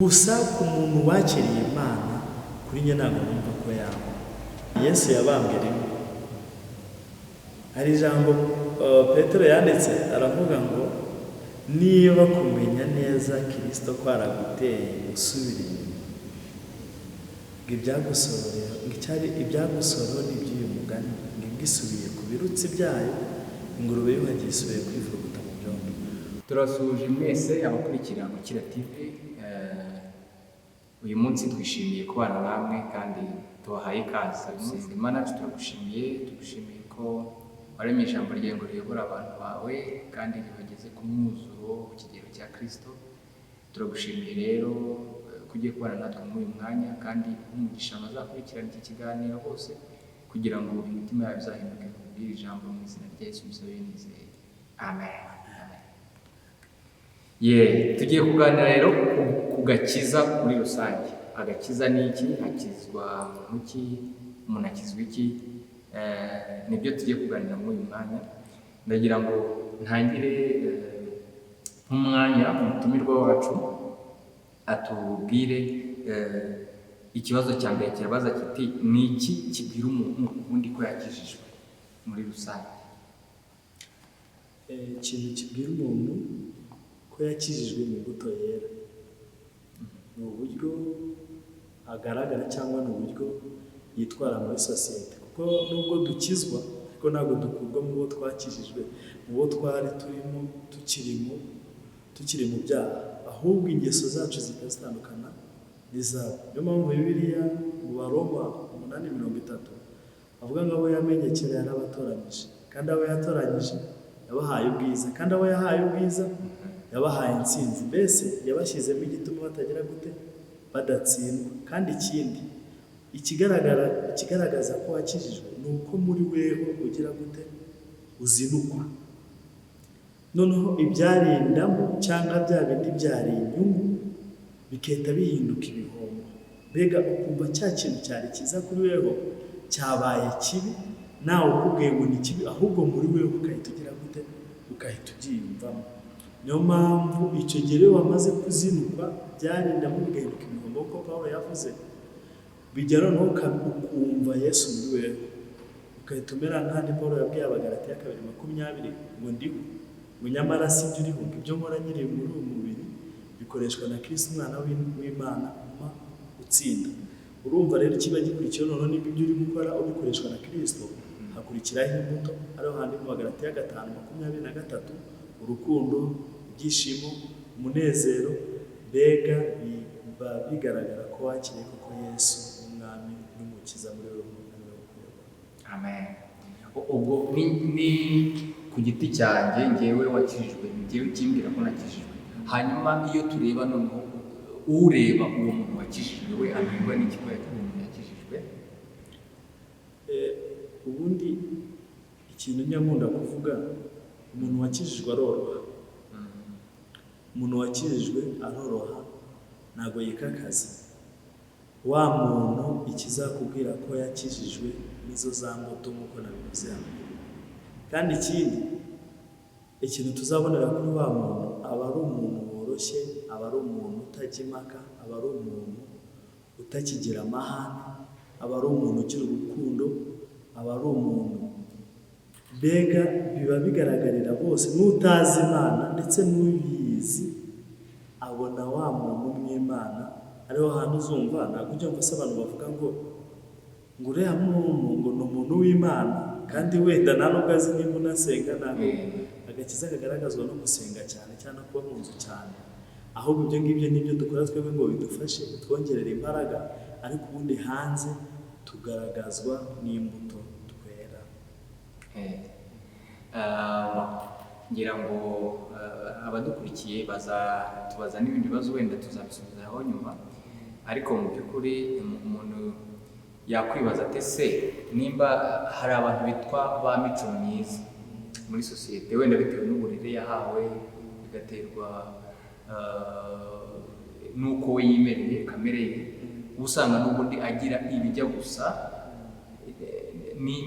Gusa ku muntu wakiriye Imana, kuri njye ntabwo numva ko yaba Yesu yabambwe rimwe. Hari ijambo Petero yanditse, aravuga ngo niba kumenya neza Kirisito kwaraguteye gusubira inyuma, ngo ibyagusorera, ngo icyari ibyagusoreho ni iby'uyu mugani, ngo imbwa isubiye ku birutsi byayo, ingurube yuhagiye isubiye kwivuruguta mu byondo. Turasuhuje mwese abakurikira Gukira TV. Uyu munsi twishimiye kubana namwe kandi tubahaye ikaze. Gusenga Imana yacu, turagushimiye, tugushimiye ko waremye ijambo ryawe ngo riyobore abantu bawe kandi ribageze ku mwuzuro ku kigero cya Kristo. Turagushimiye rero ko ugiye kubana natwe muri uyu mwanya, kandi umugisha abazakurikirana iki kiganiro bose kugira ngo imitima yabo izahinduke kubw'iri jambo. Mu izina rya Yesu musabe nizeye, amen. Amen. Ye, tugiye kuganira rero ku gakiza muri rusange. Agakiza ni iki? Hakizwa muntu ki? Umuntu akizwa iki? Nibyo tugiye kuganira muri uyu mwanya. Ndagira ngo ntangire nk'umwanya umutumirwa wacu atubwire. Ikibazo cya mbere kirabaza kiti: ni iki kibwira umuntu ubundi ko yakijijwe muri rusange? Ikintu kibwira umuntu ko yakijijwe ni imbuto yera, ni uburyo agaragara cyangwa ni uburyo yitwara muri sosiyete, kuko nubwo dukizwa ariko ntabwo dukurwa mu bo twakijijwe, mu bo twari turimo tukiri mu byaha, ahubwo ingeso zacu zihita zitandukana n'izabo. Niyo mpamvu Bibiliya mu Baroma 8:30 avuga ngo abo yamenye kera yarabatoranyije, kandi abo yatoranyije yabahaye ubwiza, kandi abo yahaye ubwiza yabahaye intsinzi. Mbese yabashyizemo igituma batagira gute? Badatsindwa. Kandi ikindi ikigaragara, ikigaragaza ko wakijijwe, ni uko muri weho ugira gute? Uzinukwa. Noneho ibyarindamo cyangwa bya bindi byari inyungu bigahita bihinduka ibihombo. Mbega ukumva cya kintu cyari cyiza kuri weho cyabaye kibi, nawe ukubwiye ngo ni kibi, ahubwo muri weho ugahita ugira gute? Ugahita ubyiyumvamo. Niyo mpamvu icyo gihe rero wamaze kuzinukwa byarindamo bigahinduka ibihombo, kuko Paul yavuze bijya noneho ukumva Yesu muri weho, ugahita umera nk'andi Paul yabwiye Abagalatiya 2:20 ngo ndiho, ngo nyamara si ibyo uriho, ngo ibyo nkora nkiri muri uyu mubiri bikoreshwa na Kristo umwana w'Imana umpa gutsinda. Urumva rero ikiba gikurikiyeho noneho, niba ibyo uri gukora ubikoreshwa na Kristo, hakurikiraho imbuto, ariho handi mu Bagalatiya 5:23: urukundo, ibyishimo, umunezero. Mbega biba bigaragara ko wakiriye koko Yesu umwami n'umukiza muri wowe, ari we ukuyobora. Amen. Ubwo ni ku giti cyanjye, ngewe wakijijwe, ngewe ukimbwira ko nakijijwe. Hanyuma iyo tureba noneho ureba uwo muntu wakijijwe, we abwirwa n'iki ko uwo muntu yakijijwe? Ubundi ikintu njya nkunda kuvuga, umuntu wakijijwe aroroha. Umuntu wakijijwe aroroha, ntabwo yikakaza. Wa muntu ikizakubwira ko yakijijwe nizo za mbuto nk'uko nabivuze haruguru. Kandi ikindi ikintu tuzabonera kuri wa muntu, aba ari umuntu woroshye, aba ari umuntu utajya impaka, aba ari umuntu utakigira amahane, aba ari umuntu ugira urukundo, aba ari umuntu mbega biba bigaragarira bose, n'utazi Imana ndetse n'uyizi abona wa muntu mw'Imana. Ariho hantu uzumva, ntabwo ujya wumva se abantu bavuga ngo uriya muntu ngo ni umuntu w'Imana, kandi wenda nta nubwo azi nimba unasenga? Ntabwo agakiza kagaragazwa no gusenga cyane cyangwa no kuba mu nzu cyane, ahubwo ibyo ngibyo nibyo dukora twebwe ngo bidufashe, bitwongerere imbaraga, ariko ubundi hanze tugaragazwa n'imbuto twera. Ngira ngo abadukurikiye bazatubaza n'ibindi bibazo, wenda tuzabisubizaho nyuma. Ariko mu by'ukuri umuntu yakwibaza ati: ese nimba hari abantu bitwa ba mico myiza muri sosiyete, wenda bitewe n'uburere yahawe, bigaterwa n'uko we yimereye, kamere ye, uba usanga n'ubundi agira ibijya gusa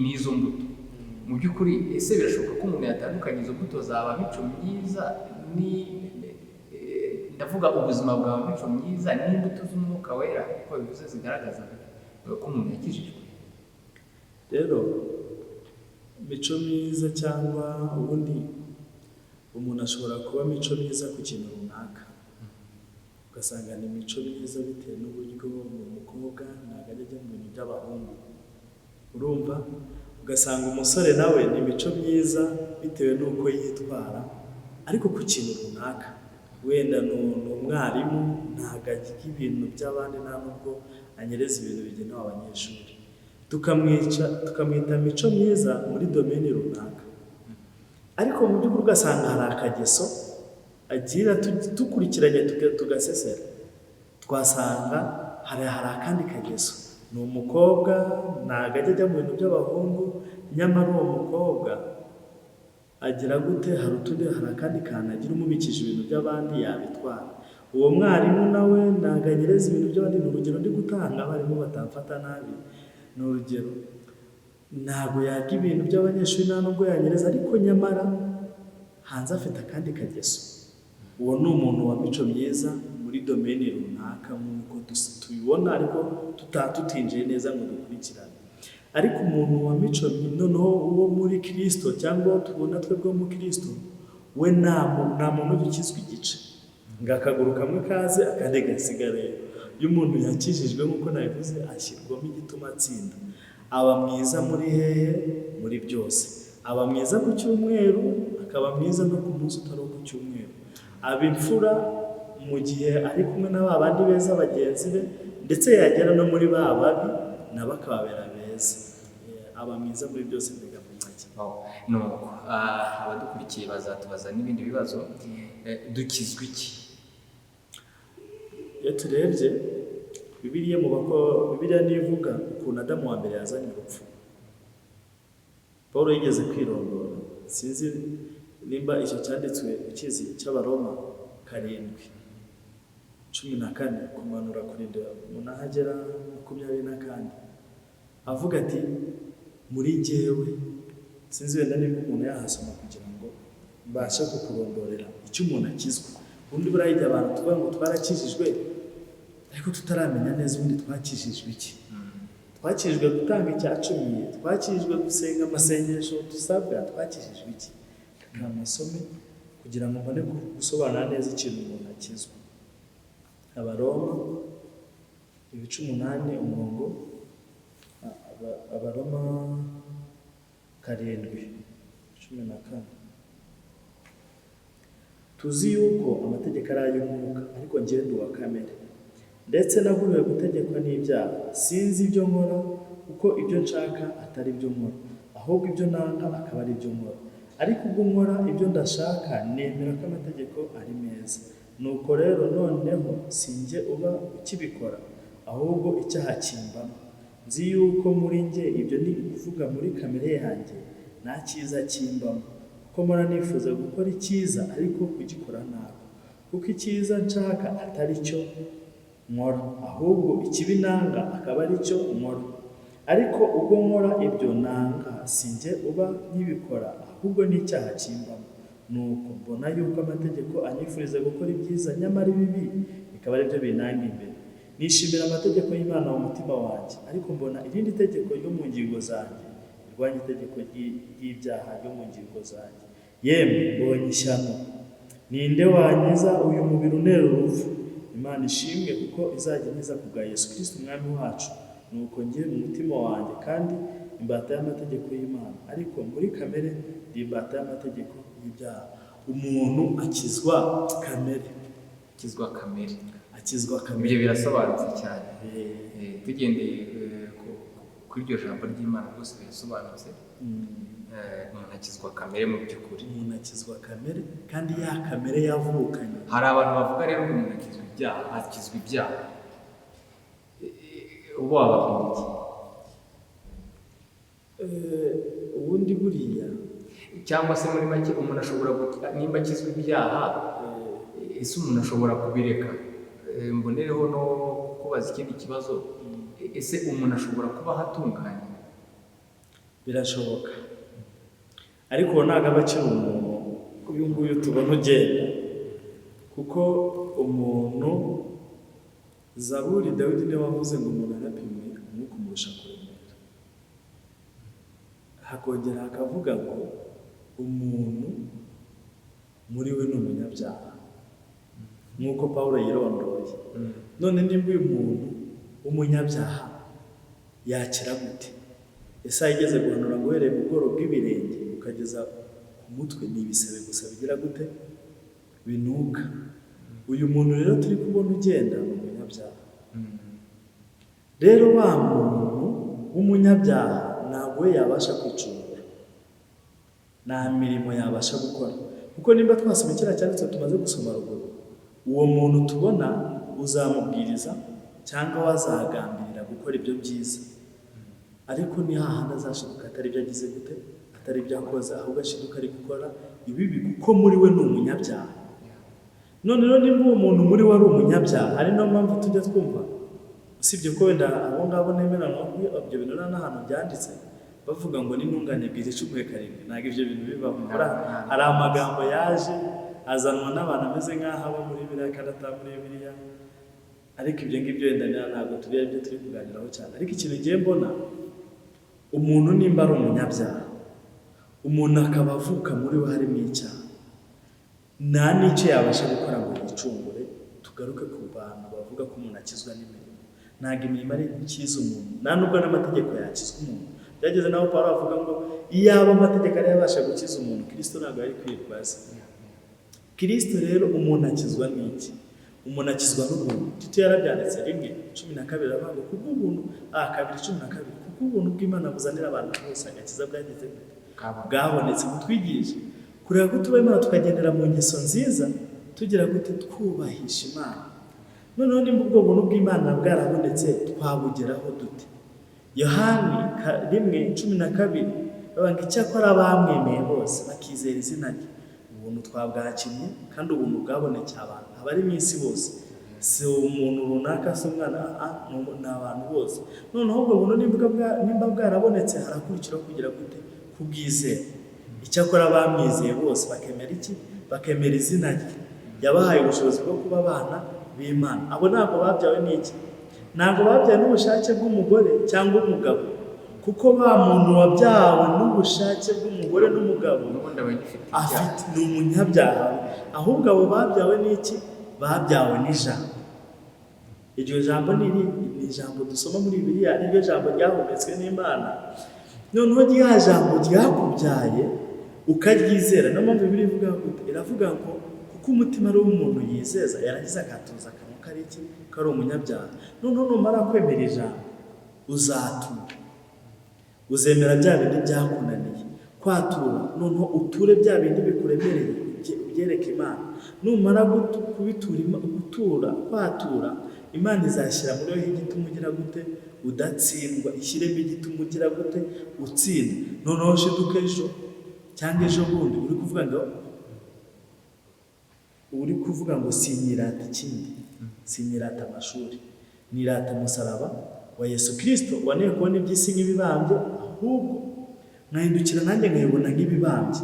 n'izo mbuto. Mu by'ukuri ese birashoboka ko umuntu yatandukanya izo mbuto zaba mico myiza ni ndavuga Ndavuga ubuzima bwawe, mico myiza n'imbuto z'Umwuka Wera, uko bivuze, zigaragaza ko umuntu yakijijwe. Rero mico myiza, cyangwa ubundi umuntu ashobora kuba mico myiza ku kintu runaka, ugasanga ni imico myiza bitewe n'uburyo ni umukobwa, ntabwo ajya ajya mu bintu by'abahungu, urumva? Ugasanga umusore nawe ni imico myiza bitewe n'uko yitwara, ariko ku kintu runaka, wenda ni umwarimu, ntabwo arya ibintu by'abandi, nta nubwo anyereza ibintu bigenewe abanyeshuri, tukamwica, tukamwita mico myiza muri domaine runaka. Ariko mu by'ukuri ugasanga hari akageso agira, dukurikiranye tugasesera, twasanga hari akandi kageso. Ni umukobwa, ntabwo ajya ajya mu bintu by'abahungu, nyamara uwo mukobwa agira gute? Hari utundi, hari akandi kantu agira, umubikije ibintu by'abandi yabitwara. Uwo mwarimu nawe ntabwo anyereza ibintu by'abandi, ni urugero ndi gutanga, abarimu batamfata nabi, ni urugero. Ntabwo yaga ibintu by'abanyeshuri, nta nubwo yanyereza, ariko nyamara hanze afite akandi kageso. Uwo ni umuntu wa mico myiza muri domaine runaka nk'uko tubibona, ariko tutinjiye neza ngo dukurikirane. Ariko umuntu wa mico, noneho uwo muri Kirisito, cyangwa uwo tubona twebwe mu Kirisito, we nta muntu ujya ukizwa igice, ngo akaguru kamwe kaze akandi gasigare. Iyo umuntu yakijijwe, nk'uko nabivuze, ashyirwamo igituma atsinda. Aba mwiza muri hehe? Muri byose. Aba mwiza ku cyumweru, akaba mwiza no ku munsi utari uwo ku cyumweru. Aba imfura mu gihe ari kumwe na ba bandi beza bagenzi be, ndetse yagera no muri ba babi nabo akababera beza. Aba mwiza muri byose, mbega muri make. Wow. Nuko abadukurikiye bazatubaza n'ibindi bibazo. Dukizwa iki? Iyo turebye Bibiliya, mu bako Bibiliya niyo ivuga ukuntu Adamu wa mbere yazanye urupfu. Paul yigeze kwirondora, sinzi nimba icyo cyanditswe ukizi, cy'Abaroma 7:14 kumanura kurinda umuntu ahagera 24, avuga ati muri jyewe, sinzi wenda nimba umuntu yahasoma kugira ngo mbashe kukurondorera icyo umuntu akizwa. Ubundi buriya igihe abantu tuvuga ngo twarakijijwe, ariko tutaramenya neza ubundi twakijijwe iki. Twakijijwe gutanga icya cumi? Twakijijwe gusenga amasengesho dusabwa? Twakijijwe iki? Reka amasome kugira ngo mbone gusobanura neza ikintu umuntu akizwa. Abaroma ibice 8 umurongo, Abaroma 7:14: "Tuzi yuko amategeko ari ay'umwuka, ariko njyewe ndi uwa kamere, ndetse naguriwe gutegekwa n'ibyaha. Sinzi ibyo nkora, kuko ibyo nshaka atari byo nkora, ahubwo ibyo nanga akaba ari byo nkora. Ariko ubwo nkora ibyo ndashaka, nemera ko amategeko ari meza. Nuko rero noneho si njye uba ukibikora, ahubwo icyaha kimbamo. Nzi yuko muri njye, ibyo ni ukuvuga muri kamere yanjye, nta cyiza kimbamo, kuko mpora nifuza gukora icyiza, ariko kugikora ntabwo. Kuko icyiza nshaka atari cyo nkora, ahubwo ikibi nanga akaba ari cyo nkora. Ariko ubwo nkora ibyo nanga, si njye uba nkibikora, ahubwo ni icyaha kimbamo. Nuko mbona yuko amategeko anyifuriza gukora ibyiza, nyamara ibibi bikaba ari byo binanga imbere. Nishimira amategeko y'Imana mu mutima wanjye, ariko mbona irindi tegeko ryo mu ngingo zanjye rirwanya itegeko ry'ibyaha ryo mu ngingo zanjye. Yemwe, mbonye ishyano! Ninde wankiza uyu mubiri untera urupfu? Imana ishimwe, kuko izajya inkiza ku bwa Yesu Kristo Umwami wacu. Nuko njye mu mutima wanjye kandi imbata y'amategeko y'Imana, ariko muri kamere ndi imbata y'amategeko y'ibyaha." Umuntu akizwa kamere. Akizwa kamere. Akizwa kamere. Ibyo birasobanutse cyane. Tugendeye kuri iryo jambo ry'Imana rwose birasobanutse. Umuntu akizwa kamere mu by'ukuri. Umuntu akizwa kamere, kandi ya kamere yavukanye. Hari abantu bavuga rero ngo umuntu akizwa ibyaha, akizwa ibyaha. Ubu wababwira iki? Ubundi buriya Cyangwa se muri make, umuntu ashobora nimba akizwa ibyaha, ese umuntu ashobora kubireka? Mbonereho no kubaza ikindi kibazo: ese umuntu ashobora kubaho atunganye? Birashoboka, ariko uwo ntabwo aba akiri umuntu uyu nguyu tubona ugenda, kuko umuntu Umuntu, Zaburi, Dawidi niwe wavuze ngo umuntu arapimwe, umwuka umurusha kuremera. Hakongera hakavuga ngo umuntu muri we ni umunyabyaha, nk'uko Pawulo yirondoye. None nimba uyu muntu w'umunyabyaha yakira gute? Yesaya igeze guhanura ngo uhereye ku bworo bw'ibirenge ukageza ku mutwe ni ibisebe gusa bigira gute? Binuka. Uyu muntu rero turi kubona ugenda ni umunyabyaha. Rero wa muntu w'umunyabyaha ntabwo we yabasha kwicungura, nta mirimo yabasha gukora, kuko nimba twasoma kiriya cyanditswe tumaze gusoma ruguru, uwo muntu tubona uzamubwiriza cyangwa wazagambirira gukora ibyo byiza, ariko ni hahandi azashiduka atari ibyo agize gute, atari ibyo akoze, ahubwo ashiduka ari gukora ibibi, kuko muri we ni umunyabyaha. None rero nimba uwo muntu muri we ari umunyabyaha, ari nayo mpamvu tujya twumva, usibye ko wenda abo ngabo nemeranwa ko ibyo bintu nta n'ahantu byanditse, bavuga ngo n'intungane bwira icumuye karindwi, ntabwo ibyo bintu bibaho. Hari amagambo yaje azanwa n'abantu ameze nk'aho aba muri biriya kandi ataba muri biriya, ariko ibyo ngibyo wenda ntabwo turi ibyo turi kuganiraho cyane. Ariko ikintu ngiye mbona, umuntu nimba ari umunyabyaha, umuntu akaba avuka muri we harimo icyaha, nta n'icyo yabasha gukora ngo yicungure. Tugaruke ku bantu bavuga ko umuntu akizwa n'imirimo. Ntabwo imirimo ari ikiza umuntu, nta nubwo n'amategeko yakiza umuntu. Byageze naho Pawulo avuga ngo iyaba amategeko ariyo abasha gukiza umuntu, Kristo ntabwo yari kwirirwa aza. Kristo rero, umuntu akizwa n'iki? Umuntu akizwa n'ubuntu. Tito yarabyanditse 1:12, aravuga ngo kubw'ubuntu, 2:12, kubw'ubuntu bw'Imana buzanira abantu bose agakiza bwagize gute? Bwabonetse. Butwigisha kureba ko tuba Imana, tukagendera mu ngeso nziza, tugira gute? Twubahisha Imana. Noneho nimba ubwo buntu bw'Imana bwarabonetse, twabugeraho dute? Yohani 1:12 bavuga ngo icyakora abamwemeye bose bakizera izina rye, ubuntu twabwakiriye, kandi ubuntu bwabonekeye abantu abari mu isi bose, si umuntu runaka, si umwana, ni abantu bose. Noneho ubwo buntu nimba bwarabonetse, harakurikiraho kugira gute? Kubwizera. Icyakora abamwizeye bose bakemera iki? Bakemera izina rye, yabahaye ubushobozi bwo kuba abana b'Imana. Abo ntabwo babyawe n'iki? Ntabwo babyawe n'ubushake bw'umugore cyangwa umugabo, kuko ba muntu wabyawe n'ubushake bw'umugore n'umugabo n'ubundi aba agifite ibyaha. Afite, ni umunyabyaha. Ahubwo abo babyawe n'iki? Babyawe n'ijambo. Iryo jambo ni iri, ni ijambo dusoma muri Bibiliya, niryo jambo ryahumetswe n'Imana. Noneho rya jambo ryakubyaye ukaryizera, niyo mpamvu Bibiliya ivuga gute? Iravuga ngo kuko umutima ari uw'umuntu yizeza, yarangiza akatuza akanwa ko ari iki? Ko ari umunyabyaha. Noneho numara kwemera ijambo, uzatura, uzemera bya bindi byakunaniye kwatura, noneho uture bya bindi bikuremereye, ubyereke Imana. Numara kubitura, gutura, kwatura, Imana izashyira muri wowe igituma ugira gute? Udatsindwa. Ishyiremo igituma ugira gute? Utsinda. Noneho ushiduke ejo cyangwa ejo bundi uri kuvuga ngo sinyirata ikindi, sinyirata amashuri, nirata umusaraba wa Yesu Kirisito waneye kubona iby'isi nk'ibibambye, ahubwo nkahindukira nanjye nkabibona nk'ibibambye,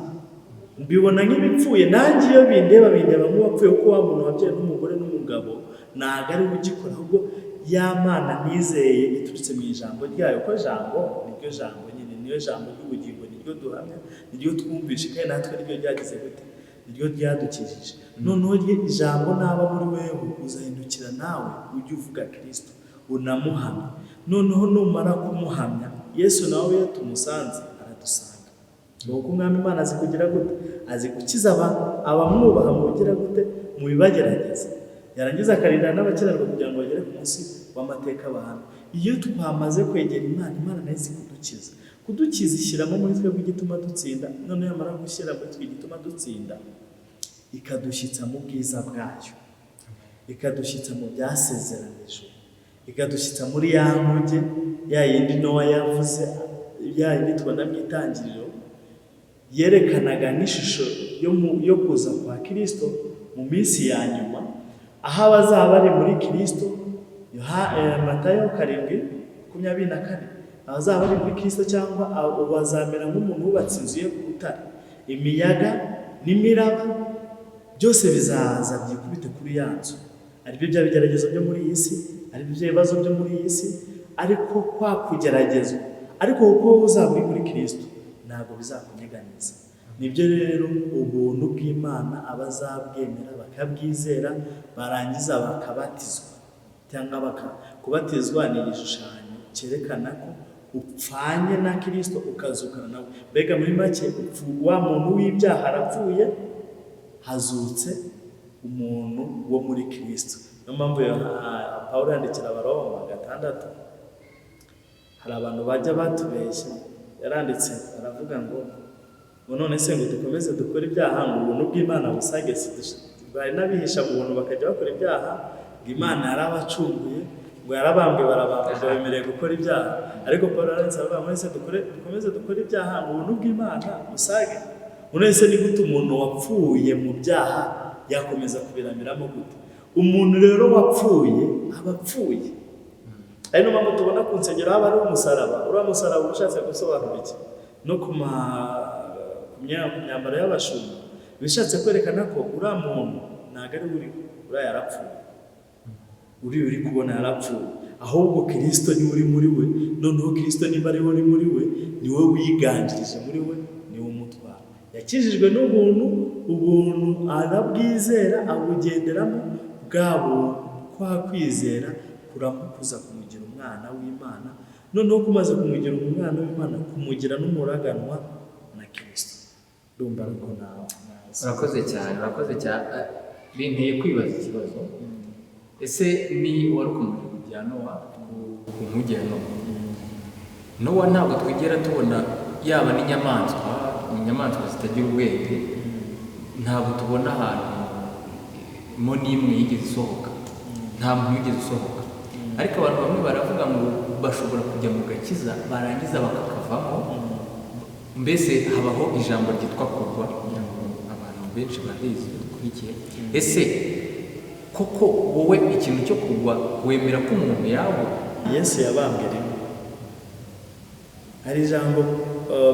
mbibona nk'ibipfuye. Nanjye iyo bindeba, bindeba nk'uwapfuye, kuko wa muntu wabyawe n'umugore n'umugabo ntabwo ari we ugikora, ahubwo ya Mana nizeye iturutse mu ijambo ryayo, ko jambo niryo jambo nyine, niyo jambo ry'ubugingo, niryo duhamya, niryo twumvishe, kandi natwe niryo ryagize gute? Niryo ryadukijije. Noneho ijambo naba muri wewe, uzahindukira nawe ujye uvuga Kirisito, unamuhamya. Noneho numara kumuhamya, Yesu nawe iyo tumusanze aradusanga. Nuko Umwami Imana azi kugira gute? Azi gukiza abamwubaha mu bugira gute? Mu bibagerageza, yarangiza akarinda n'abakiranirwa kugira ngo bagere ku munsi w'amateka bahamye. Iyo twamaze kwegera Imana, Imana nayo izi kudukiza. Kudukiza, ishyiramo muri twebwe igituma dutsinda. Noneho yamara gushyira muri twe igituma dutsinda, ikadushyitsa mu bwiza bwayo, ikadushyitsa mu byasezeranijwe, ikadushyitsa muri ya nkuge ya yindi Nowa yavuze, ya yindi tubona mu Itangiriro, yerekanaga n'ishusho yo kuza kwa Kirisito mu minsi ya nyuma, aho abazaba bari muri Kirisito. Matayo 7:24, abazaba bari muri Kirisito cyangwa abo bazamera nk'umuntu wubatse inzu ye ku rutare, imiyaga n'imiraba byose bizaza byikubite kuri ya nzu. Aribyo bya bigeragezo byo muri iyi si, aribyo bya bibazo byo muri iyi si, ariko kwa kugeragezwa, ariko kuko wowe uzaba uri muri Kristo, ntabwo bizakunyeganyeza. Nibyo rero, ubuntu bw'Imana abazabwemera bakabwizera, barangiza bakabatizwa cyangwa kubatizwa ni igishushanyo cyerekana ko upfanye na Kirisito ukazukana nawe. Mbega muri make, wa muntu w'ibyaha arapfuye, hazutse umuntu wo muri Kirisito. Niyo mpamvu Pawulo yandikira Abaroma 6, hari abantu bajya batubeshya, yaranditse aravuga ngo none se ngo dukomeze dukore ibyaha ngo ubuntu bw'Imana busage? Bari n'abihisha mu buntu bakajya bakora ibyaha, ngo Imana yarabacunguye, ngo yarabambwe, barabambwa, ngo bemerewe gukora ibyaha. Ariko Paul yaranditse aravuga ngo none se dukomeze dukore ibyaha ngo ubuntu bw'Imana busage? None se ni gute umuntu wapfuye mu byaha yakomeza kubiramiramo gute? Umuntu rero wapfuye aba apfuye. Ari niyo mpamvu tubona ku nsengero haba hariho umusaraba. Uriya musaraba uba ushatse gusobanura iki? No ku myambaro y'abashumba, bishatse kwerekana ko uriya muntu ntabwo ari we uriho, uriya yarapfuye, uriya uri kubona yarapfuye, ahubwo Kirisito niwe uri muri we. Noneho Kirisito niba ari we uri muri we, ni we wiganjirije muri we, niwe umutwara. Yakijijwe n'ubuntu, ubuntu arabwizera, abugenderamo, bwa buntu, kwa kwizera kuramukuza kumugira umwana w'Imana. Noneho kumaze kumugira umwana w'Imana, kumugira n'umuraganwa na Kirisito. Ndumva ariko nawe. Urakoze cyane, urakoze cyane. Binteye kwibaza ikibazo: ese ni wari ukomeje ku bya Nowa, ku nkuge ya Nowa? Nowa ntabwo twigera tubona yaba n'inyamaswa, inyamaswa zitagira ubwenge, ntabwo tubona ahantu mo n'imwe yigeze isohoka, nta muntu wigeze usohoka. Ariko abantu bamwe baravuga ngo bashobora kujya mu gakiza, barangiza bakakavamo. Mbese habaho ijambo ryitwa kugwa, kugira ngo abantu benshi barizi dukurikiye. Ese koko wowe ikintu cyo kugwa wemera ko umuntu yagwa? Yesu yabambwe rimwe. Hari ijambo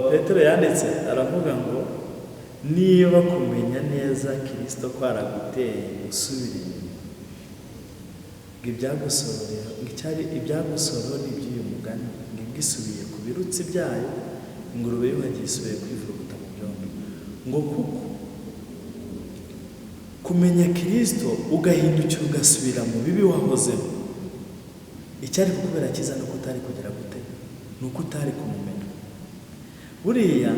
Petero yanditse, aravuga ngo niba kumenya neza Kirisito kwaraguteye gusubira inyuma, ngo ibyagusorera, ngo icyari ibyagusoreho ni iby'uyu mugani, ngo imbwa isubiye ku birutsi byayo, ingurube yuhagiye isubiye kwivuruguta mu byondo. Ngo kuko kumenya Kirisito ugahindukira ugasubira mu bibi wahozemo, icyari kukubera cyiza ni uko utari kugira gute? Ni uko utari kumumenya. Buriya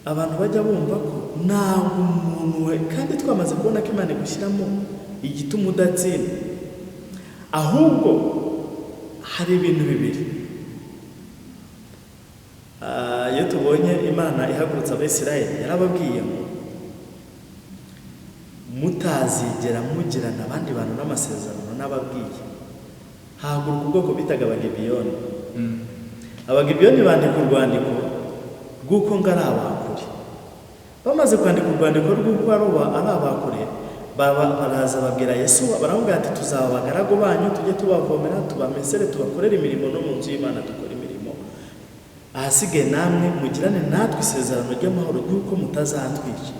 abantu bajya bumva ko ntabwo umuntu we, kandi twamaze kubona ko Imana igushyiramo igituma udatsinda. Ahubwo hari ibintu bibiri. Iyo tubonye Imana ihagurutsa Abisirayeli, yarababwiye ngo mutazigera mugirana abandi bantu n'amasezerano n'ababwiye. Hahaguruka ubwoko bitaga Abagibiyoni. Abagibiyoni bandika urwandiko rw'uko ngo ari abakure. Bamaze kwandika urwandiko rw'uko ari abakure, baraza babwira Yesuwa, baramubwira ati tuzaba abagaragu banyu, tujye tubavomera, tubamesere, tubakorere imirimo, no mu nzu y'Imana dukora imirimo. Ahasigaye namwe mugirane natwe isezerano ry'amahoro ry'uko mutazatwica.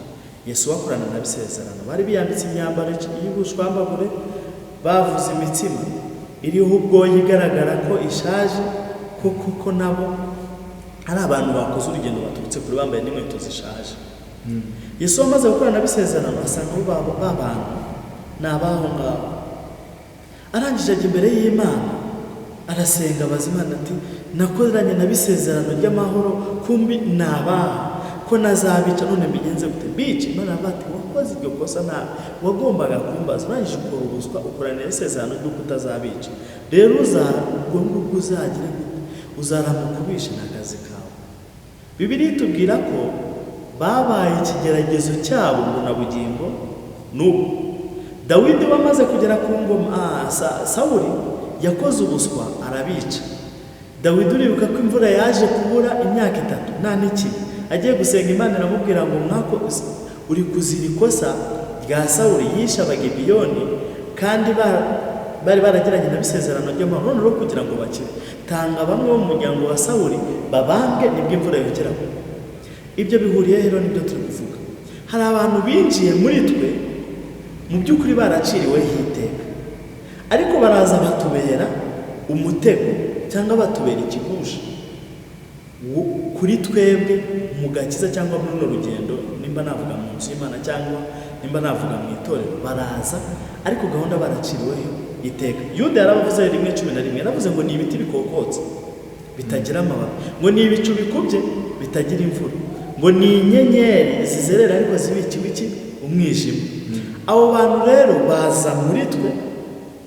Yesuwa akorana nabo isezerano. Bari biyambitse imyambaro y'ubushwambagure, bavuze imitsima iriho ubwoya igaragara ko ishaje, kuko nabo ari abantu bakoze urugendo baturutse kure, bambaye n'inkweto zishaje. Yesu amaze gukorana nabo isezerano, asanga abo ba bantu ni abaho ngaho. Arangije ajya imbere y'Imana, arasenga, abaza Imana ati nakoranye nabo isezerano ry'amahoro, kumbi ni abaha, ko nazabica, none mbigenze gute? Mbice? Imana iravuga ati wakoze iryo kosa nabi, wagombaga kumbaza, urangije ukora ubuswa, ukorana isezerano ry'uko utazabica. Rero ubwo ngubwo uzagire gute? Uzaramuka ubishe, ni akazi kawe. Bibiliya itubwira ko babaye ikigeragezo cyabo ngo na bugingo n'ubu. Dawidi wamaze kugera ku ngoma, Sawuli yakoze ubuswa arabica. Dawidi uribuka ko imvura yaje kubura imyaka 3 nta n'ikindi, agiye gusenga Imana iramubwira ngo mwako uri kuzira ikosa rya Sawuli yishe Abagibiyoni, kandi bari baragiranye na isezerano ry'amahoro, none rero kugira ngo bakire, tanga bamwe bo mu muryango wa Sawuli babambwe, nibwo imvura yongera kugwa. Ibyo bihuriye rero nibyo turi kuvuga. Hari abantu binjiye muri twe Mu by'ukuri baraciriweho iteka, ariko baraza batubera umutego cyangwa batubera ikigusha kuri twebwe mu gakiza cyangwa muri runo rugendo, nimba navuga mu nzu y'Imana cyangwa nimba navuga mu itorero, baraza ariko gahunda baraciriweho iteka. Yuda yarabavuze 1:11, yaravuze ngo ni ibiti bikokotse bitagira amababi, ngo ni ibicu bikubye bitagira imvura, ngo ni inyenyeri zizerera ariko zibikiwe iki? Umwijima. Abo bantu rero baza muri twe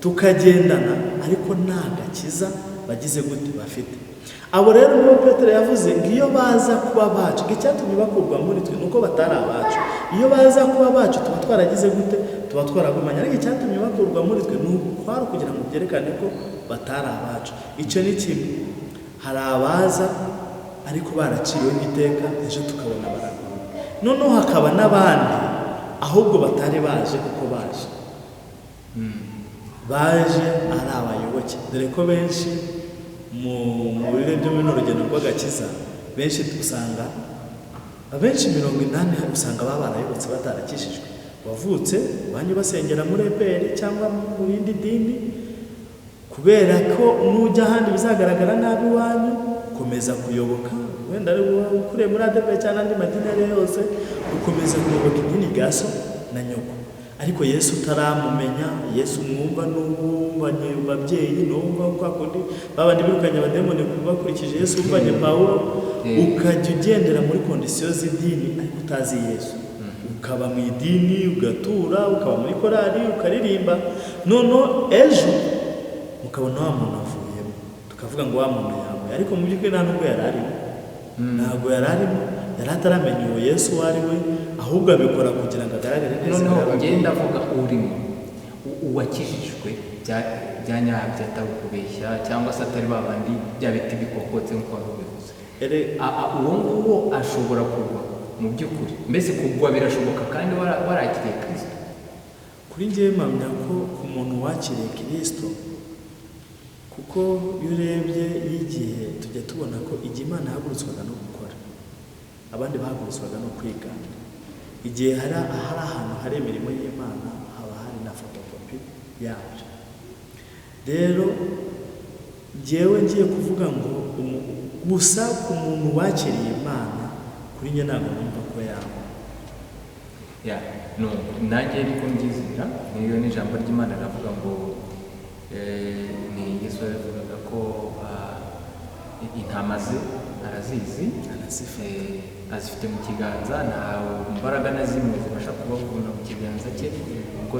tukagendana, ariko nta gakiza bagize gute bafite. Abo rero nibo Petero yavuze ngo iyo baza kuba bacu, ngo icyatumye bakurwa muri twe nuko batari abacu. Iyo baza kuba bacu tuba twaragize gute? Tuba twaragumanye. Ariko icyatumye bakurwa muri twe ni ukwari kugira ngo byerekane ko batari abacu. Icyo ni kimwe. Hari abaza ariko baraciriwe iteka, ejo tukabona baraguye. Noneho hakaba n'abandi ahubwo batari baje kuko baje baje ari abayoboke. Dore ko benshi mu bihe byo muri rugendo rw'agakiza, benshi usanga abenshi 80 usanga baba barayobotse batarakishijwe, wavutse banyu basengera muri EPR cyangwa mu rindi dini, kubera ko nujya ahandi bizagaragara nabi iwanyu, ukomeza kuyoboka, wenda ari ukuriye muri ADEPR cyangwa andi madini ari yo yose, ukomeza kuyoboka idini rya so na nyoko. Ariko Yesu utaramumenya, Yesu mwumva n'uwumvanye babyeyi, n'uwumva kwa kundi babandi birukanye abademoni bakurikije Yesu wumvanye Pawulo, ukajya ugendera muri condition z'idini ariko utazi Yesu, ukaba mu idini, ugatura, ukaba muri korali, ukaririmba, noneho ejo mukabona wa muntu avuyemo, tukavuga ngo wa muntu yaguye, ariko mu by'ukuri nta nubwo yari arimo, ntabwo yari arimo, yari ataramenya uwo Yesu uwo ari we, ahubwo abikora kugira ngo agaragare neza. Noneho ngenda avuga urimo uwakijijwe bya nyabyo, atari ukubeshya cyangwa se atari babandi bya biti bikokotse nk'uko wari ubivuze, uwo nguwo ashobora kugwa mu by'ukuri. Mbese kugwa birashoboka kandi warakiriye Kirisito? Kuri njyewe mpamya ko ku muntu wakiriye Kirisito, kuko iyo urebye y'igihe tujya tubona ko igihe Imana yahagurutswaga no gukora, abandi bahagurutswaga no kwigana. Igihe hari ahantu hari imirimo y'Imana, haba hari na fotokopi yabyo. Rero njyewe ngiye kuvuga ngo gusa ku muntu wakiriye Imana, kuri njye ntabwo numva ko yaba. Ya, no, nanjye niko mbyizera. Niyo n'ijambo ry'Imana riravuga ngo ni Yesu yavugaga ko intama ze arazizi, azifite mu kiganza, nta mbaraga na zimwe zibasha kubavuna mu kiganza cye, kuko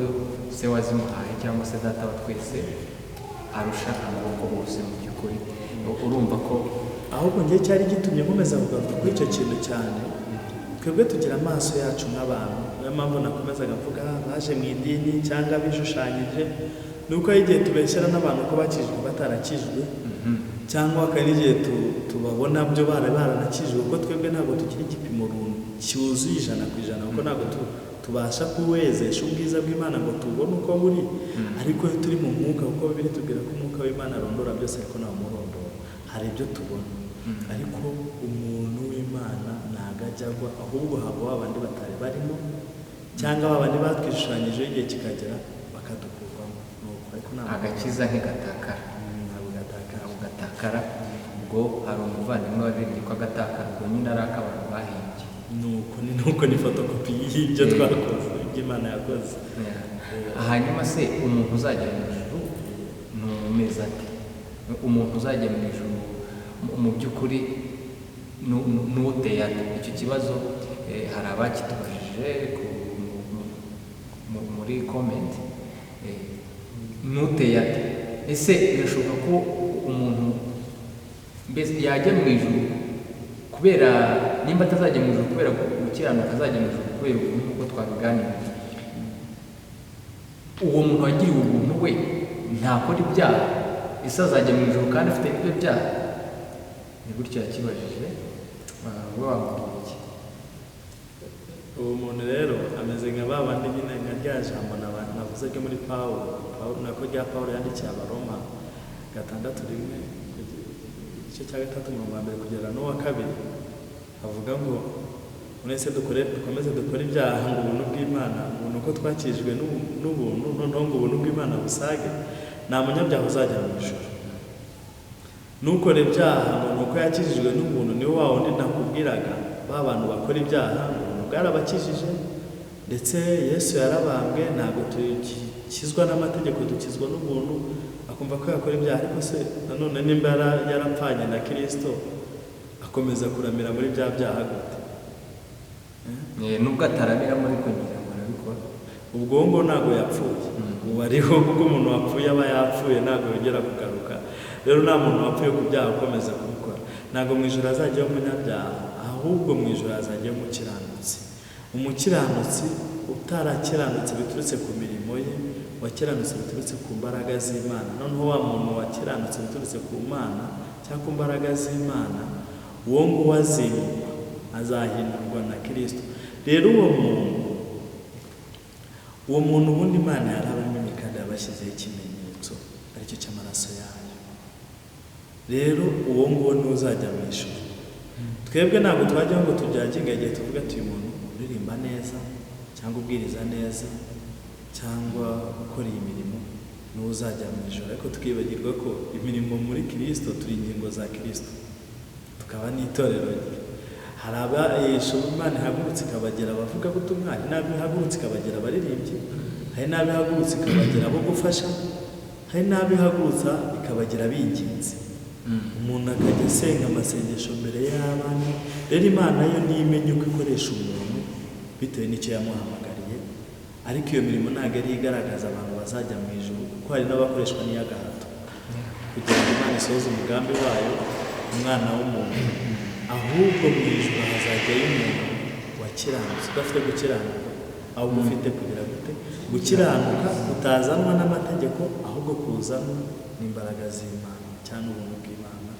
se wazimuhaye cyangwa se data wa twese arusha amaboko bose mu by'ukuri. Urumva ko ahubwo njye cyari gitumye nkomeza kugaruka kuri icyo kintu cyane. Twebwe tugira amaso yacu nk'abantu, niyo mpamvu nakomezaga mvuga baje mu idini cyangwa bishushanyije, ni uko hari igihe tubeshyera n'abantu ko bakijijwe batarakijwe, cyangwa hakaba n'igihe tubabona byo baranakijwe, kuko twebwe ntabwo tugira igipimo cyuzuye 100%, kuko ntabwo tubasha kuwezesha ubwiza bw'Imana ngo tubone uko buri. Ariko iyo turi mu mwuka, kuko Bibiliya itubwira ko umwuka w'Imana arondora byose, ariko nta murondoro, hari ibyo tubona. Ariko umuntu w'Imana ntabwo ajya agwa, ahubwo hagwa babandi batari barimo, cyangwa babandi batwishushanyijeho igihe kikagera bakadukurwamo. Nuko ariko ntabwo agakiza ntigatakara. Ntabwo gatakara. Ntabwo gatakara. Ubwo hari umuvandimwe waririmbye ko agatakara, ubwo nyine ari ak'abantu bahimbye. Nuko ni fotokopi y'ibyo twakoze, ibyo Imana yakoze. Hanyuma se umuntu uzajya mu ijuru ni umeze ate? Umuntu uzajya mu ijuru mu by'ukuri n'uteye ate? Icyo kibazo hari abakitubajije muri comment. N'uteye ate? Ese birashoboka ko umuntu mbese yajya mu ijuru kubera, nimba atazajya mu ijuru kubera gukiranuka, azajya mu ijuru kubera ubuntu nk'uko twabiganiriye? Uwo muntu wagiriwe ubuntu we ntakora ibyaha, ese azajya mu ijuru kandi afite ibyo byaha? Ni gutyo yakibajije. Wowe wamubwira iki? Uwo muntu rero ameze nka ba bandi nyine, nka rya jambo navuze ryo muri Pawulo, nako rya Pawulo yandikiye Abaroma 6:1, igice cya 6 umurongo wa 1 kugera n'uwa 2, avuga ngo Mwese dukore, dukomeze dukore ibyaha ngo ubuntu bw'Imana, ubuntu ko twakijwe n'ubuntu, noneho ngo ubuntu bw'Imana busage, nta munyabyaha uzajya mu ijuru. Nukora ibyaha ngo ni uko yakijijwe n'ubuntu, niwe wa wundi nakubwiraga, ba bantu bakora ibyaha ngo ubuntu bwarabakijije, ndetse Yesu yarabambwe, ntabwo dukizwa n'amategeko, dukizwa n'ubuntu, akumva ko yakora ibyaha. Ariko se nanone nimba yarapfanye na Kristo, akomeza kuramira muri bya byaha gute? Nubwo ataramiramo ariko ngira ngo arabikora. Ubwo ngo ntabwo yapfuye, ubu ariho, kuko umuntu wapfuye aba yapfuye, ntabwo yongera kugaruka. Rero nta muntu wapfuye ku byaha ukomeza kubikora. Ntabwo mu ijuru hazajyayo umunyabyaha, ahubwo mu ijuru hazajyayo umukiranutsi. Umukiranutsi utarakiranutse biturutse ku mirimo ye, wakiranutse biturutse ku mbaraga z'Imana. Noneho wa muntu wakiranutse biturutse ku Mana cyangwa ku mbaraga z'Imana, uwo nguwo azimikwa, azahindurwa na Kristo. Rero uwo muntu ubundi Imana yarabamenye kandi yabashyizeho ikimenyetso aricyo cy'amaraso yayo. Rero uwo nguwo niwe uzajya mu ijuru. Twebwe ntabwo twajya ngo tujyaginga igihe tuvuga ati uyu muntu uririmba neza cyangwa ubwiriza neza cyangwa ukora iyi mirimo niwe uzajya mu ijuru, ariko tukibagirwa ko imirimo muri Kristo turi ingingo za Kristo, tukaba n'itorero rye. Hari abayesha Imana ihagurutse ikabagira abavugabutumwa, hari n'abo ihagurutse ikabagira abaririmbyi, hari n'abo ihagurutse ikabagira abo gufasha, hari n'abo ihagurutsa ikabagira abinginzi. Umuntu akajya asenga amasengesho mbere y'abandi. Rero Imana yo niyo imenya uko ikoresha umuntu bitewe n'icyo yamuhamagariye, ariko iyo mirimo ntabwo ari igaragaza abantu bazajya mu ijuru, kuko hari n'abakoreshwa n'iy'agahato kugira ngo Imana isohoze umugambi wayo, umwana w'umuntu. Ahubwo mu ijuru hazajyayo umuntu wakiranutse, udafite gukiranuka, ahubwo ufite kugira gute? Gukiranuka kutazanwa n'amategeko, ahubwo kuzanwa n'imbaraga z'Imana cyangwa ubuntu bw'Imana.